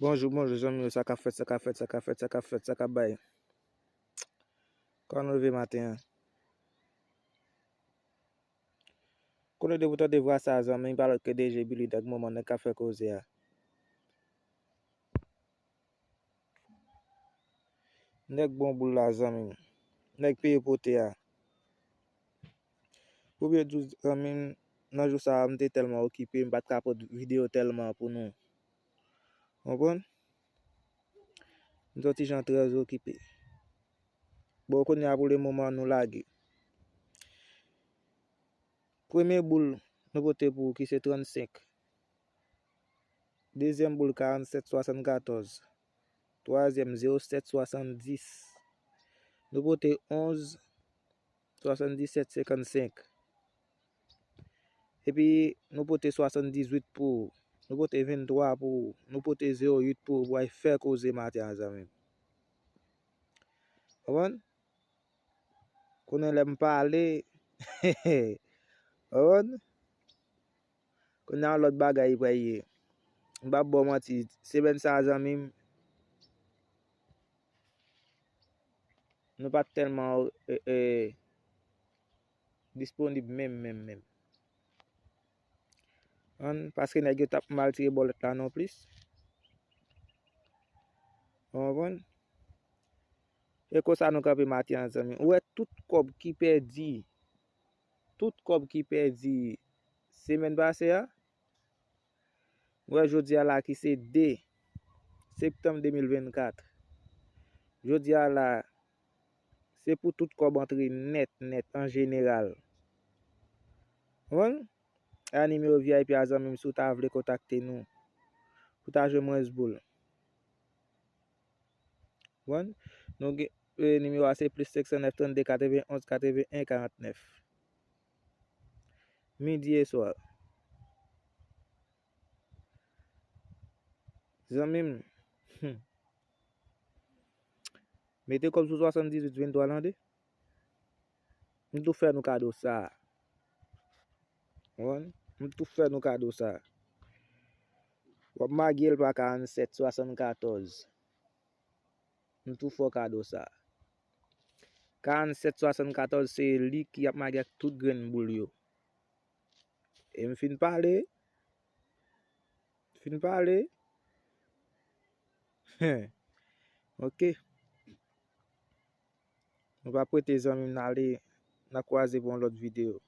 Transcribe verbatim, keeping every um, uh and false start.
Bonjou, bonjou, zanmi yo, sa k ap fèt, sa k ap fèt, sa k ap fèt, sa k ap fèt, sa k ap bay? Kòman nou leve maten an? Kote depi w tande vwa sa, zanmi, pa lòt ke D J Billy, nèg moman, nèg k ap fè koze a. Nèg bon boul la, zanmi m. Nèg peye pote a. Pou byen di w, zanmi m, nan jou sa a, m te tèlman okipe, m pa t ka pote videyo tèlman pou nou. Konprann? M t yon ti jan trè okipe. Bon, kounye a, pou le moman, nou lage. Premye boul nou pote pou ou ki se trannsenk. Dezyèm boul karannsèt swasannkatòz. Twazyèm zewo sèt swasanndis. Nou pote onz swasanndisèt senkannsenk. Epi nou pote swasanndizuit pou ou. Nou pote venntwa pou ou. Nou pote zewo uit pou ou pou w al fè koze maten an, zanmi m. Konprann? Konnen lè m pale. Konprann? Kounye a yon lòt bagay li pral ye. M p ap ba w manti, semèn sa a, zanmi m, nou pa t tèlman, e, e, disponib menm, menm, menm. Konprann? Paske nèg yo t ap mal tire bòlèt la non plis. Ou konprann? E konsa nou kanpe maten an, zanmi. Ou wè tout kòb ki pèdi, tout kòb ki pèdi semèn pase a, ou wè jodi a la ki se de septanm de mil vennkat. Jodi a la, se pou tout kòb antre nèt, nèt, an jeneral. Konprann? A nimewo V I P a, zanmi m, si w ta vle kontakte nou, pou ta jwenn mwens boul. Konprann? Nou gen, e, nimewo a se plis senk san nèf trannde katrevenn onz katrevenn en karannèf. Midi e swa. Zanmi m, hmm. Mete kòb sou swasanndizuit venntwa la, tande. M tou fè nou kado sa. Konprann? M tou fè nou kado sa. W ap mage l pa karannsèt swasannkatòz. M tou fè w kado sa. Karannsèt swasannkatòz se li ki ap mage ak tout grenn boul yo. E m fin pale. M fin pale. Ok. Nou pa prete, zanmi m, n ale, n a kwaze pou yon lòt videyo.